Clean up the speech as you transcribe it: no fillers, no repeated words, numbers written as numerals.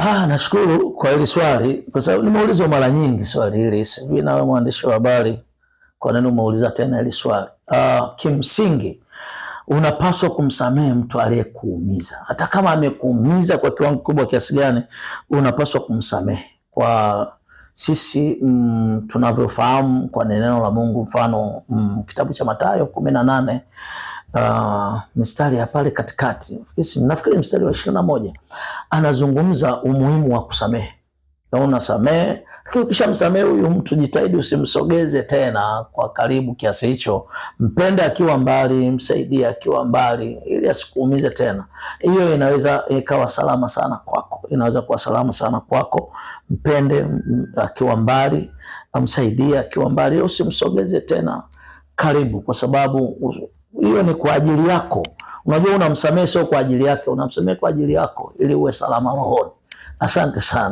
Ah, nashukuru kwa hili swali kwa sababu nimeulizwa mara nyingi swali hili. Sijui nawe mwandishi wa habari kwa nini umeuliza tena hili swali. Ah, kimsingi unapaswa kumsamehe mtu aliyekuumiza, hata kama amekuumiza kwa kiwango kikubwa kiasi gani, unapaswa kumsamehe. Kwa sisi tunavyofahamu kwa neno la Mungu, mfano kitabu cha Mathayo 18 mistari ya pale katikati, nafikiri mstari wa 21 anazungumza umuhimu wa kusamehe. Na unasamehe, lakini ukishamsamehe huyu mtu jitahidi usimsogeze tena kwa karibu kiasi hicho. Mpende akiwa mbali, msaidie akiwa mbali, ili asikuumize tena. Hiyo inaweza ikawa salama sana kwako, inaweza kuwa salama sana kwako. Mpende akiwa mbali, msaidie akiwa mbali, usimsogeze tena karibu, kwa sababu hiyo ni kwa ajili yako. Unajua, unamsamehe sio kwa ajili yake, unamsamehe kwa ajili yako ili uwe salama rohoni. Asante sana.